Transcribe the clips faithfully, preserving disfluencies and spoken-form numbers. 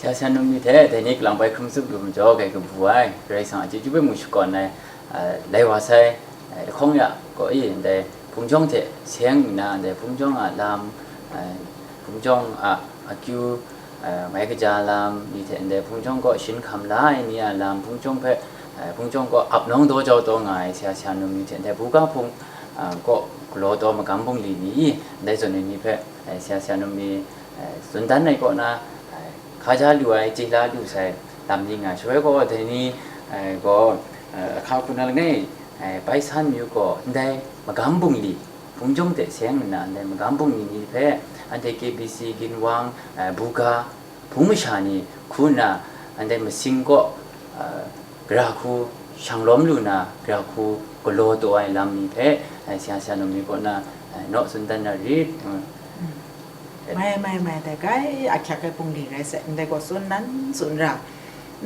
Sha sha num ni hte dai ni kalang bai hkrum tsup lu majaw, gai kabu ai, Karai Kasang a chyeju hpe mu shakawn ai, a, lai wa sai, a, lahkawng ya gaw i, ndai hpung jawng hte seng nna, ndai hpung jawng a lam, a, hpung jawng a akyu, a, mai kaja lam ni hte ndai hpung jawng kaw shin hkam la ai ni a lam, hpung jawng hpe, a, hpung jawng kaw ap nawng daw jau taw nga ai sha sha num ni hte ndai buga hpung, a, kaw galaw taw magam bungli ni i, ndai zawn ai ni hpe, a, sha sha num ni, a, tsun dan ai kaw na, a, hkaja lu ai, chye la lu sai lam ni nga. Shaloi gaw dai ni, eh, gaw, eh, ahka hku na langai, eh, bai san mayu gaw ndai magam bungli, hpung jawng hte seng nna ndai magam bungli ni hpe anhte K B C, ginwang, eh, buga, hpung masha ni hku nna ndai masing kaw, eh, gara hku shang lawm lu na, gara hku galaw taw ai lam ni hpe, eh, sha sha num ni kaw na, eh, naw tsun dan na rit. Mm. Mai, mai, mai, dai gai ahkyak ai bungli rai sai, ndai gaw tsun nan tsun ra.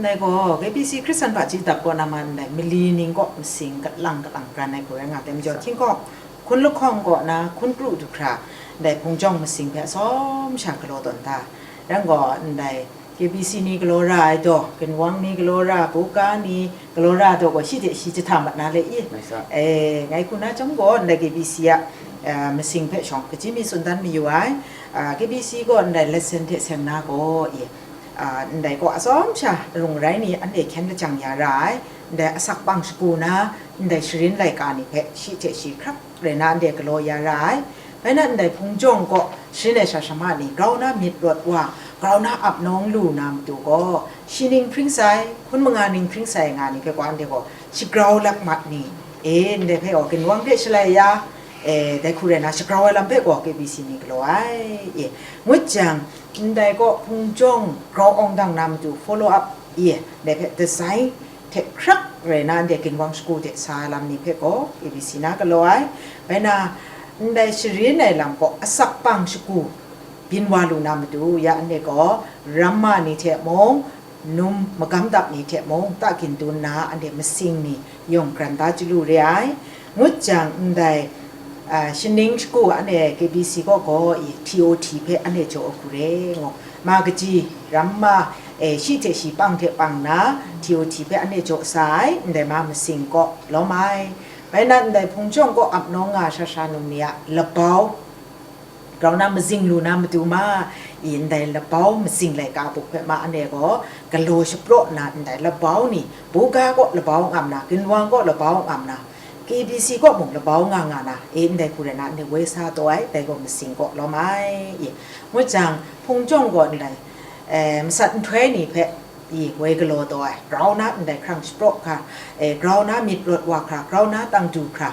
Ndai gaw, K B C Hkristan hpaji dap kaw na man ndai, mali ning kaw masing kalang kalang pran ai hku rai nga, dai majaw, hkying hkawng, hkun lahkawng kaw na, hkun pru du hkra, ndai hpung jawng masing hpe atsawm sha galaw tawn da. Rai gaw, ndai, K B C ni galaw ra ai daw, ginwang ni galaw ra, buga ni galaw ra daw gaw, shi hte shi jahta mat na le i? Mai sa. E, ngai hku na chyawm gaw, ndai K B C a, a, masing hpe shawng, kaji mi tsun dan mayu ai, a, K B C gaw ndai lesson hte seng na gaw, i, a, ndai gaw atsawm sha arung arai ni anhte hkyen lajang ya ra ai, ndai asak pang shagu na, ndai sharin laika ni hpe shi hte shi hkrak rai na anhte galaw ya ra ai. Bai na ndai hpung jawng kaw sharin ai sha sha ma ni grau na myit rawt wa, grau na ap nawng lu na matu gaw, shi ning hpring sai, hkun manga ning hpring sai nga ni hpe gaw anhte gaw shagrau lak mat ni, e, ndai hpe gaw ginwang hte shalai ya, e, dai hku rai na shagrau ai lam hpe gaw K B C ni galaw ai, e, ngut jang, ndai kaw hpung jawng grau awng dang na matu follow up, e, ndai hpe design hte hkrak rai na, anhte ginwang shagu hte sa lam ni hpe gaw K B C na galaw ai. Bai na, ndai sharin ai lam gaw asak pang shagu byin wa lu na matu, ya anhte gaw ramma ni hte mung, num magam dap ni hte mung, ta gin dun na anhte masing ni yawng kran da chyalu re ai. Ngut jang ndai, a, shaning shagu anhte K B C kaw gaw i T O T hpe anhte jaw a hku re ngu, ma kaji, ramma, e, shi hte shi pang hte pang na T O T hpe anhte jaw sa ai, ndai ma masing kaw lawm ai. Bai na ndai hpung jawng kaw ap nawng nga sha sha num ni a labau, grau na mazing lu na matu ma, i ndai labau mazing laika buk hpe ma anhte gaw galaw shapraw nna ndai labau ni, buga kaw labau ngam na, ginwang kaw labau ngam na, K B C kaw mung labau nga nga na, e, ndai hku rai na, ndai woi sa taw ai, dai gaw masing kaw lawm ai, e, ngut jang, hpung jawng gaw ndai, e, masat nhtoi ni hpe, e, woi galaw taw ai, grau na ndai hkrang shapraw hkra, e, grau na myit rawt wa hkra, grau na tang du hkra,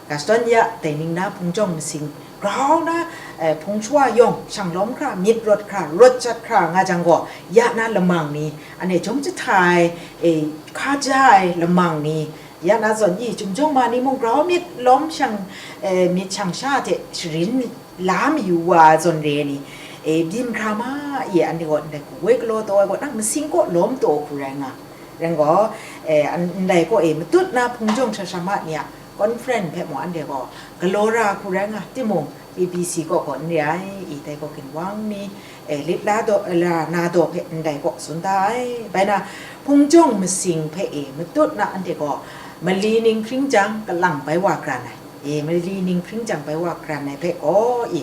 ga shadawn ya, dai ning na hpung jawng masing, grau na, e, hpung shawa yawng, shang lawm hkra, myit rawt hkra, rawt jat hkra nga jang gaw, ya na lamang ni, anhte jawm jahta ai, e, hkaja ai lamang ni, ya na zawn i, chyum jawng ma ni mung grau myit lawm shang, e, myit shang sha hte sharin la mayu wa ai zawn re ai ni, e, byin hkra ma, i, anhte gaw ndai hku woi galaw taw ai gaw, nang masing kaw lawm taw hku rai nga. Rai gaw, e, an-, ndai kaw e matut na hpung jawng sha sha ma ni a conference hpe mung anhte gaw galaw ra hku rai nga, timung, K B C kaw gaw n re ai, i, dai gaw ginwang ni, e, lit la daw, la na daw hpe ndai kaw tsun da ai. Bai na, hpung jawng masing hpe e matut na anhte gaw mali ning hpring jang kalang bai wa kran ai, e, mali ning hpring jang bai wa kran ai hpe gaw, i,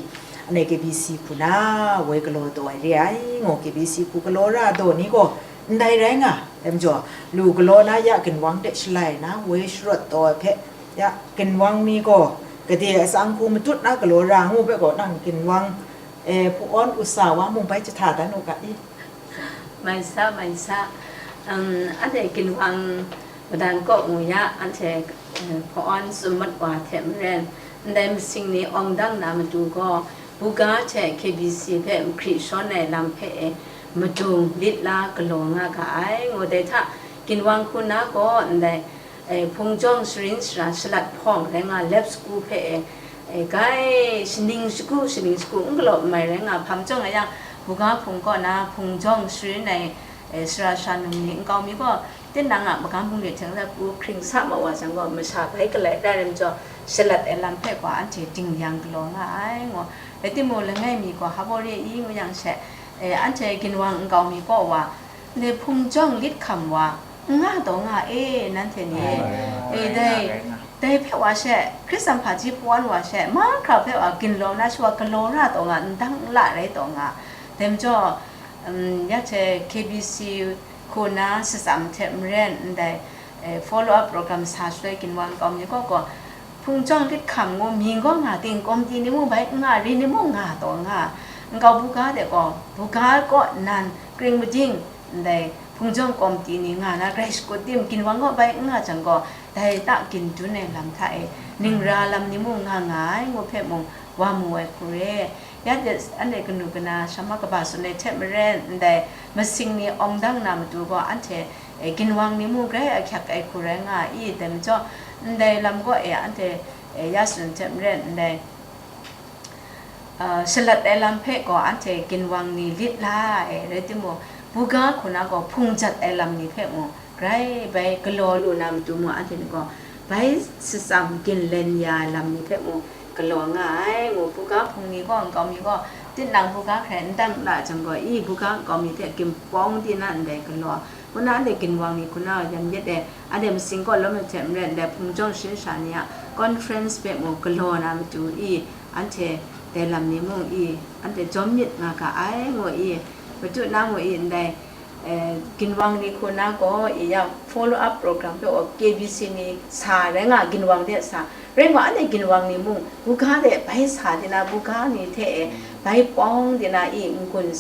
anhte K B C hku na woi galaw taw ai re ai, ngu, K B C hku galaw ra daw ni gaw ndai rai nga, dai majaw, lu galaw na ya ginwang hte shalai na woi sharawt taw ai hpe, ya ginwang ni gaw gade atsang hku matut na galaw ra ngu hpe gaw, nang ginwang, e, hpu awn u sa wa mung bai jahta dan u ga i? Mai sa, mai sa. Um, anhte ginwang madan kaw mu ya, anhte, eh, hpawn summat wa hte maren, ndai masing ni awng dang na matu gaw, buga hte K B C hpe mahkri shawn ai lam hpe e madung lit la galaw nga ga ai, ngu dai hta, ginwang hku na gaw ndai, eh, hpung jawng sharin sara shalat hpawng rai nga lep sagu hpe e, eh, gai shaning shagu, shaning shagu n galaw n mai rai nga, hpang jawng a yang, buga hpung kaw na hpung jawng sharin ai, eh, sara sha num ni nkau mi gaw, tinang a magam bungli hte n rai pru hkring sa ma wa jang gaw, masha bai galai rai rai majaw, shalat ai lam hpe gaw anhte ding yang galaw nga ai, ngu. Rai timung, langai mi gaw hpa baw re i ngu yang she, E, anhte ginwang nkau mi kaw wa, ndai hpung jawng lit hkam wa, n nga taw nga e, nanhte ni. E, dai, dai hpe wa she, Hkristan hpaji hpawn wa she, mahkra hpe wa ginlawng na shawa galaw ra taw nga, n dang n la rai taw nga. Dai majaw, um, ya hte K B C hku na shatsam hte maren ndai, eh, follow up program sa shaloi ginwang nkau mi kaw gaw, hpung jawng lit hkam ngu mying gaw nga ting, komiti ni mung bai n nga, re ni mung nga taw nga, nkau buga de gaw, buga kaw nan, kring mading, ndai hpung jawng komiti ni nga na, grai shakut tim, ginwang kaw bai n nga jang gaw, dai ta gindun ai lam hta e, ningra lam ni mung nga nga ai ngu hpe mung, wa mu ai hku re. Ya de, anhte kanu kana shamma kaba tsun ai hte maren, ndai masing ni awng dang na matu gaw, anhte, eh, ginwang ni mung grai ahkyak ai hku rai nga i, dai majaw, ndai lam gaw e, anhte, eh, ya tsun hte maren, ndai, ah, shalat ai lam hpe gaw, anhte ginwang ni lit la ai, rai timung, buga hku na gaw hpung jat ai lam ni hpe mung, grai bai galaw lu na matu mung, anhte ni gaw bai shatsam ginlen ya ai lam ni hpe mung galaw nga ai, ngu buga hpung ni gaw, nkau mi gaw, tinang buga hkrai n dang la jang gaw, i buga nkau mi hte ginpawng di na ndai galaw, ngu na anhte ginwang ni hku na yan myit e, anhte masing kaw lawm ai hte maren, ndai hpung jawng sharin sha ni a conference hpe mung galaw na matu i, anhte dai lam ni mung i, anhte jawm myit nga ga ai, ngu i, matu na ngu i, ndai, eh, ginwang ni hku na gaw, i ya follow up program hpe wa K B C ni sa rai nga, ginwang de sa rai nga, anhte ginwang ni mung buga de bai sa di na, buga ni hte e bai pawng di na i n-gun,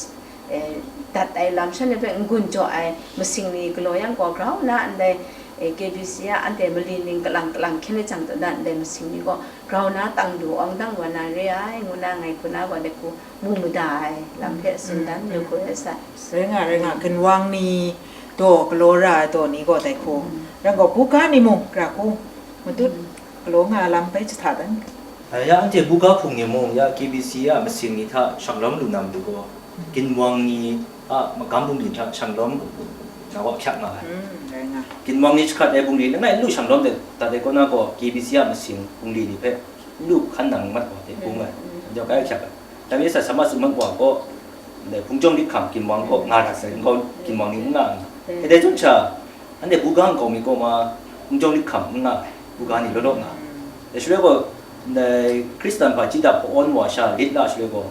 eh, dat ai lam shan ni hpe n-gun jaw ai masing ni galaw yang gaw, grau na ndai, eh, K B C a anhte mali ning kalang kalang hkyen ai jang taw na ndai masing ni gaw, grau na tang du awng dang wa na re ai, ngu na ngai hku na gaw, dai hku mu mada ai lam hpe tsun dan yu hku rai sai. Rai nga, rai nga, ginwang ni daw galaw ra ai daw ni gaw dai hku. Mm. Rai gaw, buga ni mung, ra hku, matut, mm, galaw nga ai lam bai jahta dan. Ya anhte buga hpung ni mung, ya K B C a masing ni hta shanglawm lu na matu gaw, ginwang ni a magam bungli hta shanglawm na wa hkyak nga ai. Mm, rai nga. Ginwang ni jahkrat ai bungli langai n lu shanglawm de, dat ai kaw na gaw, K B C a masing bungli ni hpe n lu hkan nang mat wa hte bung ai. Mm, mm. Anhte hkyak ai. Dai mi sa sama tsun mat wa gaw, ndai hpung jawng lit hkam ginwang kaw nga ra sai, nkau ginwang ni n nga ai. Mm. E dai chyum sha, anhte buga nkau mi kaw ma, hpung jawng lit hkam n nga ai, buga ni law law nga ai. Mm. Dai shaloi gaw, ndai Hkristan hpaji dap ka-awn wa sha lit la shaloi gaw,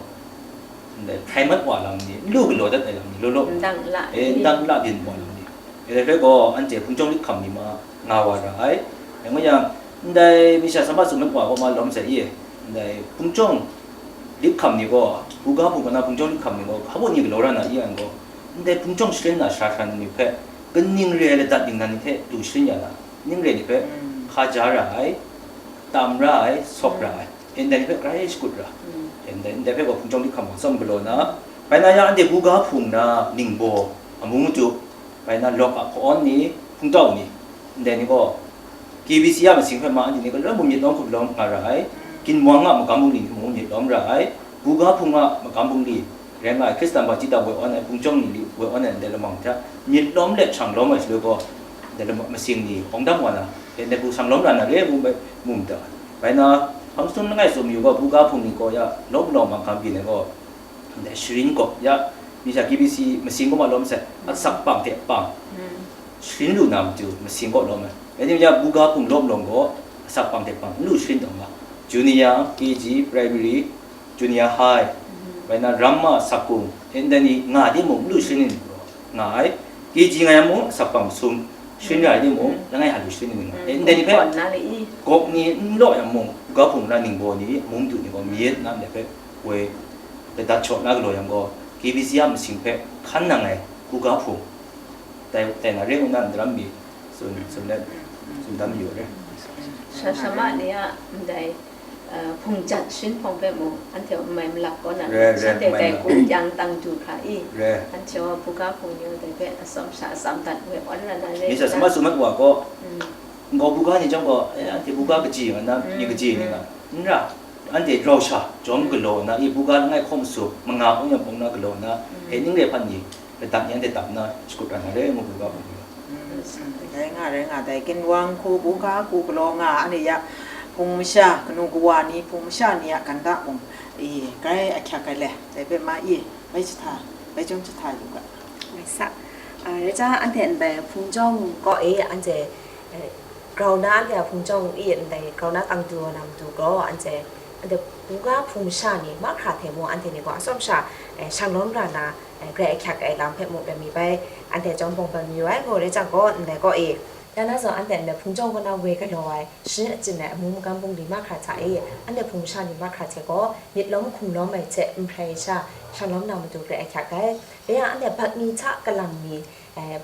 ndai hkrai mat wa lam ni, n lu galaw dat ai lam ni, law law, ndang la, e, ndang la byin wa lam ni. E, dai hpe gaw, anhte hpung jawng lit hkam ni ma nga wa ra ai. Dai ngu yang, ndai mi sha sama tsun mat wa gaw ma lawm sai i, ndai hpung jawng lit hkam ni gaw, buga hpung kaw na hpung jawng lit hkam ni gaw, hpa baw ni galaw ra na i yang gaw, ndai hpung jawng sharin na sara hkran ni hpe, kaning re ai ladat ningnan ni hte du sharin ya na, ning re ni hpe, mm, hkaja ra ai, tam ra ai, sawk ra ai, ndai ni hpe grai shakut ra. Mm. Ndai, ndai hpe gaw hpung jawng lit hkam gaw tsawm galaw na, bai na yang anhte buga hpung na ningbaw, amu matu, bai na lawk a hkawn ni, hpungtau ni, ndai ni gaw, K B C a masing hpe ma anhte ni galawm mung myit lawm hkup lawm nga ra ai, ginwang a magam bungli ni mung myit lawm ra ai, buga hpung a magam bungli, rai nga ai, Hkristan hpaji dap woi awn ai, hpung jawng ni li woi awn ai ndai lamang hta, myit lawm let shanglawm ai shaloi gaw, ndai lama-, masing ni awng dang wa na, ndai hku shanglawm ra na re ngu bai, mu mada. Bai na, hpang jahtum langai tsun mayu gaw, buga hpung ni gaw ya, lawm law magam byin ai gaw, ndai sharin gaw ya, mi sha K B C masing kaw ma lawm sai, asak pang hte pang, mm, sharin lu na matu masing kaw lawm ai. Rai timung ya, buga hpung lawm lawm gaw, asak pang hte pang, n lu sharin taw nga, junior, K G, primary, junior high, mm, bai na ramma, sakung, e, ndai ni nga timung, n lu sharin ni gaw nga ai. K G nga yang mung, asak pang masum, sharin ra ai timung, mm, langai hta lu sharin ni nga ai. Mm, e, ndai ni hpe, gawk na le i. Gawk ni n law yang mung, buga hpung na ningbaw ni, amu madu ni gaw, myit na ndai hpe, woi ladat shaw na galaw yang gaw, K B C a masing hpe hkan nang ai buga hpung tai, tai na re ngu na ndaram mi tsun, tsun let, tsun dan mayu re. Sha-, shama ni a ndai, uh, hpung jat sharin hpawng hpe mung, anhte a mai malap kaw na, re, re, shanhte mai dai malap. Kum yang tang du hkra i, re, anhte a buga hpung ni dai hpe atsawm sha atsam dat we awn ra na re. Mi sha, shama tsun mat wa gaw, mm, nkau buga ni chyawm gaw, eh, anhte buga kaji nga na, mm, ni kaji ni nga, mm, n ra. Anhte rau sha, jawm galaw nna, i buga langai hkawm su, manga hkawng yawng hkawng na galaw nna, mm, hpe ning re hpan ni, ladat ni anhte tam nna, shakut ra na re, ngu buga hpung ni. Mm, rai nga, rai nga, dai ginwang hku, buga hku galaw nga, anhte ya, hpung masha, kanu kawa ni, hpung masha ni a ganda mung, i, grai ahkyak ai le, dai hpe ma i, bai jahta. Bai chyawm jahtai lu ga. Bai sa. Ah, rai chyang anhte ndai hpung jawng kaw e, anhte, eh, grau na anhte a hpung jawng e, ndai grau na tang du na matu gaw, anhte, anhte buga hpung masha ni mahkra hte mung, anhte ni gaw atsawm sha, eh, shanglawm ra na, eh, grai ahkyak ai lam hpe mung rai mi bai, anhte chyawm bawng bawng mayu ai, ngu rai chyang gaw, ndai kaw e, ya na zawn anhte ndai hpung jawng kaw na woi galaw ai, sharin achyin ai amu magam bungli mahkra hta e, anhte hpung masha ni mahkra hte gaw, myit lawm hkum lawm ai hte n hprai sha, shanglawm na matu grai ahkyak ai. Dai yang anhte bat mi hta kalang mi, eh,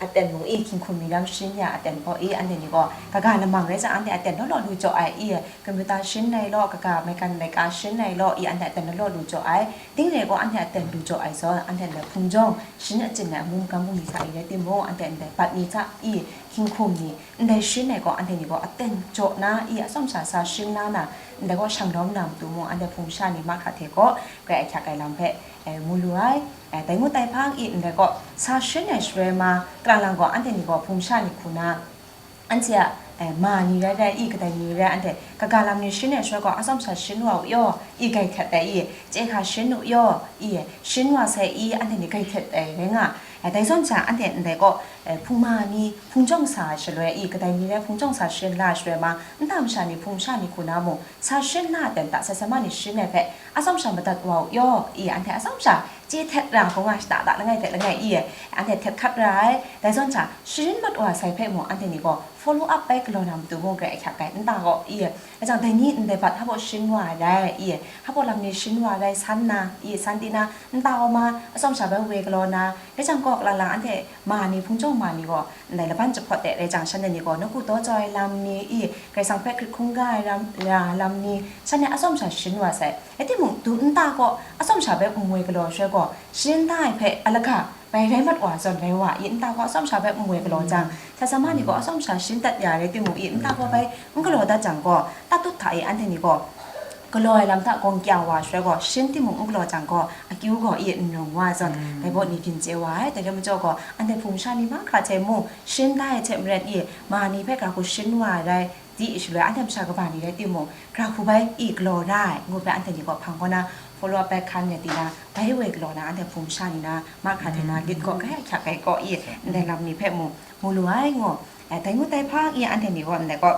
aten mung i, hkying hkum mi lam sharin ya aten gaw i, anhte ni gaw kaga lamang rai chyang, anhte aten law law lu jaw ai i, computer sharin ai law, kaga maigan laika sharin ai law i, anhte aten law law lu jaw ai. Ding rai gaw, anhte aten lu jaw ai zawn, anhte ndai hpung jawng sharin achyin ai amu magam bungli hta i rai timung, anhte ndai bat mi hta i, hkying hkum mi, ndai sharin ai gaw, anhte ni gaw aten jaw na i, atsawm sha sa sharin la na, ndai gaw shanglawm na matu mung, anhte hpung masha ni mahkra hte gaw grai ahkyak ai lam hpe, eh, mu lu ai. Eh, dai ngut dai hpang i, ndai gaw sa sharin ai shaloi ma, kalang lang gaw, anhte ni gaw hpung masha ni hku na, anhte a, eh, ma ni rai rai i, kadai ni rai, anhte kaga lam ni sharin ai shaloi gaw, atsawm sha sharin wa u yaw i, grai htet ai i, chye hkra sharin u yaw i, sharin wa sai i, anhte ni grai htet ai rai nga. Eh, dai zawn sha, anhte ndai gaw, eh, hpung ma ni, hpung jawng sa ai shaloi i, kadai ni rai hpung jawng sa sharin la ai shaloi ma, nta masha ni, hpung masha ni hku na mung, sa sharin la ai ten ta, sai sai ma ni sharin ai hpe, atsawm sha madat wa u yaw i, anhte atsawm sha chye htet ra hkawng a shada da langai hte langai i, anhte htet hkat ra ai. Dai zawn sha, sharin mat wa sai hpe mung, anhte ni gaw follow up bai galaw na matu mung grai ahkyak ai, nta gaw i, rai chyang, dai ni ndai bat hpa baw sharin wa ai rai i, hpa baw lam ni sharin wa ai rai san na i, san di na, nta gaw ma, atsawm sha bai woi galaw na, rai chyang gaw, kalang lang anhte ma ni, hpung jawng ma ni gaw, ndai laban jahpawt de rai chyang, shanhte ni gaw nawku daw jau ai lam ni i, Karai Kasang hpe hkrit hkungga ai lam, ra lam ni, shanhte atsawm sha sharin wa sai. Rai timung, dum nta gaw atsawm sha bai n woi galaw shaloi gaw, sharin da ai hpe alaga bai rai mat wa zawn rai wa i, nta gaw atsawm sha bai n woi galaw jang, sa sa ma ni gaw atsawm sha sharin dat ya rai timung i, nta gaw bai n galaw dat jang gaw, tatut hta e anhte ni gaw, galaw ai lam hta gawng kya wa shaloi gaw, sharin timung n galaw jang gaw, akyu gaw i n rung wa ai zawn, dai baw ni byin chye wa ai. Dai rai majaw gaw, anhte hpung masha ni mahkra hte mung, sharin da ai hte maren i, ma ni hpe gara hku sharin wa ai rai, di shaloi, anhte masha kaba ni rai timung, gara hku bai i galaw ra ai, ngu hpe anhte ni gaw hpang kaw na follow up bai hkan ya di na, bai woi galaw na, anhte hpung masha ni na, mahkra hte na, lit gaw grai ahkyak ai gaw i, ndai lam ni hpe mung mu lu ai, ngu. Eh, dai ngut dai hpang i, anhte ni gaw ndai gaw,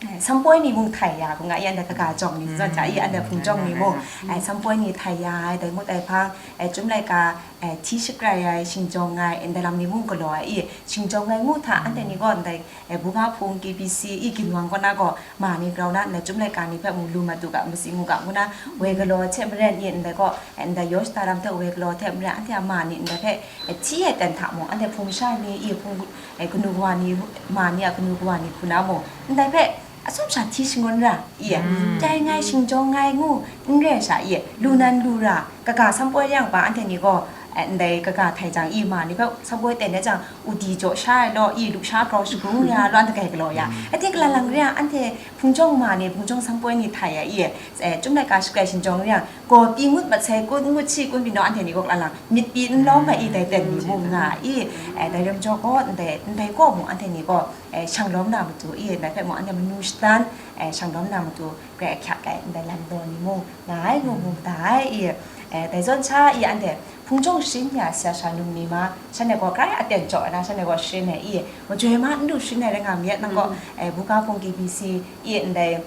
eh, sampoi ni mung htai ya, hku nga i, anhte kaga jawng ni zawn hta i, anhte hpung jawng ni mung, eh, sampoi ni htai ya ai, dai ngut dai hpang, eh, chyum laika, eh, hti shakrai ai, shingjawng ai, ndai lam ni mung galaw ai i, shingjawng ai ngu hta, anhte ni gaw ndai, eh, buga hpung K B C i, ginwang kaw na gaw, ma ni grau na, ndai chyum laika ni hpe mung lu mat u ga, masi ngu ga, ngu na, woi galaw hte maren i, ndai gaw, eh, ndai yaw shada lam hte woi galaw hte maren, anhte a ma ni ndai hpe, eh, hti ai ten hta mung, anhte hpung masha ni i, hpung, eh, kanu kawa ni, ma ni a kanu kawa ni hku na mung, ndai hpe atsawm sha hti shangun ra i, chyai ngai, shingjawng ngai ngu n re ai sha i, lu nan lu ra, kaga sampoi yang pa, anhte ni gaw, eh, ndai kaga htai jang i, ma ni hpe sampoi ten ai jang, udi jaw sha ai law i, lusha grau shagrung ya law, anhte grai galaw ya. Ati kalang lang re ai, anhte hpung jawng ma ni, hpung jawng sampoi ni htai ya i, eh, chyum laika shakrai shingjawng re yang, gaw pyi ngut mat sai, kun ngut shi, kun pyi naw, anhte ni gaw kalang lang myit pyi n lawm ai i, dai ten ni mung nga i, eh, dai rai majaw gaw, ndai, ndai gaw mung anhte ni gaw, eh, shanglawm na matu i, ndai hpe mung anhte manu shadan, eh, shanglawm na matu grai ahkyak ai, ndai lam law ni mung nga ai, ngu mu da ai i, eh, dai zawn sha i, anhte hpung jawng sharin ya ai sasha num ni ma, shanhte gaw grai aten jaw ai na, shanhte gaw sharin ai i, majoi ma n lu sharin ai rai nga myit, nang gaw, eh, buga hpung K B C i, ndai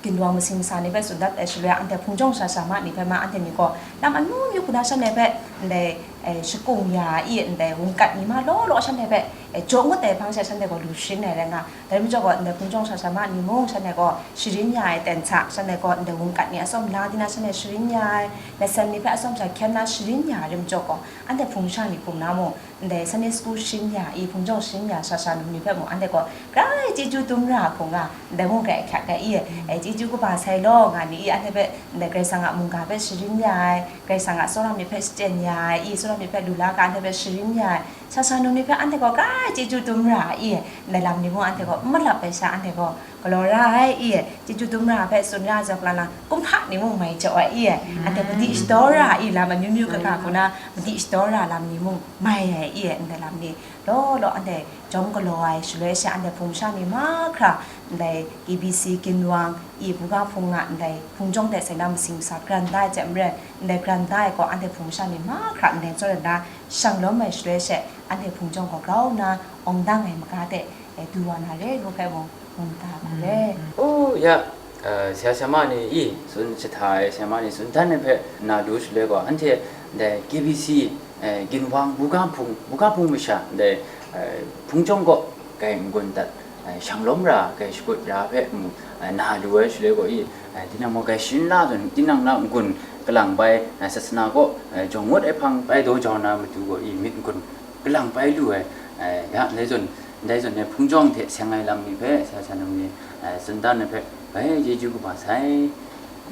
ginwang masing masa ni hpe tsun dat ai shaloi, anhte hpung jawng sasha ma ni hpe ma, anhte ni gaw lam amyu myu hku na shanhte hpe ndai, eh, shakung ya i, ndai wungkat ni ma law law shanhte hpe, eh, jaw ngut ai hpang she shanhte gaw lu sharin ai rai nga. Dai majaw gaw, ndai hpung jawng sasha ma ni mung, shanhte gaw sharin ya ai ten hta, shanhte gaw ndai wungkat ni atsawm la di na, shanhte sharin ya ai, lesson ni hpe atsawm sha hkyen na sharin ya ai rai majaw gaw, anhte hpung sha ni hkum na mung, ndai Sunday school sharin ya i, hpung jawng sharin ya sasha num ni hpe mung, anhte gaw grai chyeju dum ra hku nga, ndai mung grai ahkyak ai i, eh, chyeju kaba sai law nga ni i, anhte hpe ndai Karai Kasang a mungga hpe sharin ya ai, Karai Kasang a tsawra myit hpe shachyen ya ai i, tsawra myit hpe lu la ga, anhte hpe sharin ya ai, sasha num ni hpe anhte gaw grai chyeju dum ra ai i, ndai lam ni mung anhte gaw n malap ai sha, anhte gaw galaw ra ai i, chyeju dum ra ai hpe tsun ra ai zawn, kalang lang kumhpa ni mung mai jaw ai i, anhte madi shadaw ra ai i, lam amyu myu kaga hku na madi shadaw ra lam ni mung mai ai i, ndai lam ni law law anhte jawm galaw ai shaloi she anhte Hpung masha ni mahkra ndai K B C Ginwang i buga hpung nga ndai hpung jawng de sai na masing masa garan da ai hte maren, ndai garan da ai gaw anhte Hpung masha ni mahkra ndai tsawra na shang lawm ai shaloi she anhte hpung jawng gaw grau nna awng dang ai maga de, e, du wa na re, ngu hpe mung mu mada ma re. O ya, eh, sara sara ma ni i tsun jahta ai sara sara ma ni tsun dan ai hpe na du shaloi gaw, anhte ndai K B C, eh, Ginwang buga hpung, buga hpung masha ndai, eh, hpung jawng gaw kai n-gun dat, eh, shang lawm ra, kai shakut ra hpe mu, eh, na lu ai shaloi gaw i, eh, tinang gaw kai sharin la zawn, tinang na n-gun kalang bai, eh, sasana kaw, eh, jawng ngut ai hpang bai daw jau na matu gaw i, myit n-gun kalang bai lu ai, eh, ya, ndai zawn, ndai zawn e hpung jawng hte seng ai lam ni hpe, sara sara nang ni, eh, tsun dan ai hpe, bai chyeju kaba sai.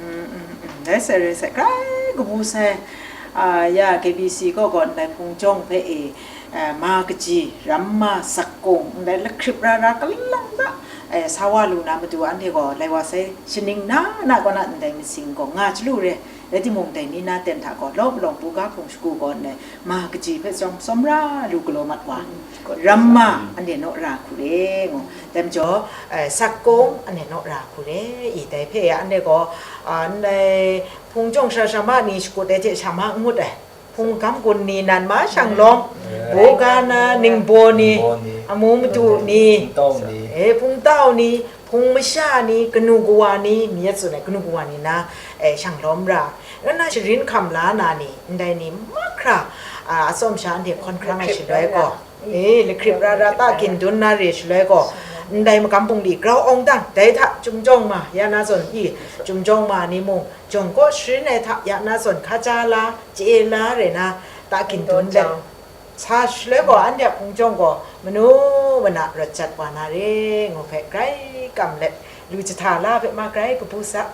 Mm, mm, mm. Rai sai, rai sai, grai kabu sai. Ah, ya, K B C kaw gaw ndai hpung jawng hpe e, eh, ma kaji, ramma, sakung, ndai lahkrip ra ra kalang da, eh, sa wa lu na matu anhte gaw lai wa sai, shaning na na kaw na ndai masing gaw nga chyalu re. Rai timung, dai ni na ten hta gaw lawm lawng buga hpung shagu gaw ndai ma kaji hpe tsawm tsawm ra lu galaw mat wa. Ramma anhte naw ra hku re ngu. Dai majaw, eh, sakung anhte naw ra hku re. I dai hpe ya anhte gaw, ah, ndai hpung jawng sara sara ma ni shakut ai hte sha ma n ngut ai. Hpung gam gun ni nan ma shang lawm, buga na ningbaw ni, ningbaw ni, amu madu ni, hpung tau ni, eh, hpung tau ni, hpung masha ni, kanu kawa ni, mi yet tsun ai kanu kawa ni na, eh, shang lawm ra. Nna sharin hkam la na ni, ndai ni mahkra, a, atsawm sha anhte hkawn hkrang ai shaloi gaw, e, lahkrip ra ra ta gindun na re shaloi gaw, ndai magam bungli grau awng dang, dai hta Chyum Jawng Ma, ya na zawn i, Chyum Jawng Ma ni mung, jawng kaw sharin ai hta ya na zawn hkaja la, chye la re na, ta gindun let, sa shaloi gaw, anhte a hpung jawng gaw, manu mana rawt jat wa na re, ngu hpe grai kam let, lu jahta la hpe ma grai kabu sa.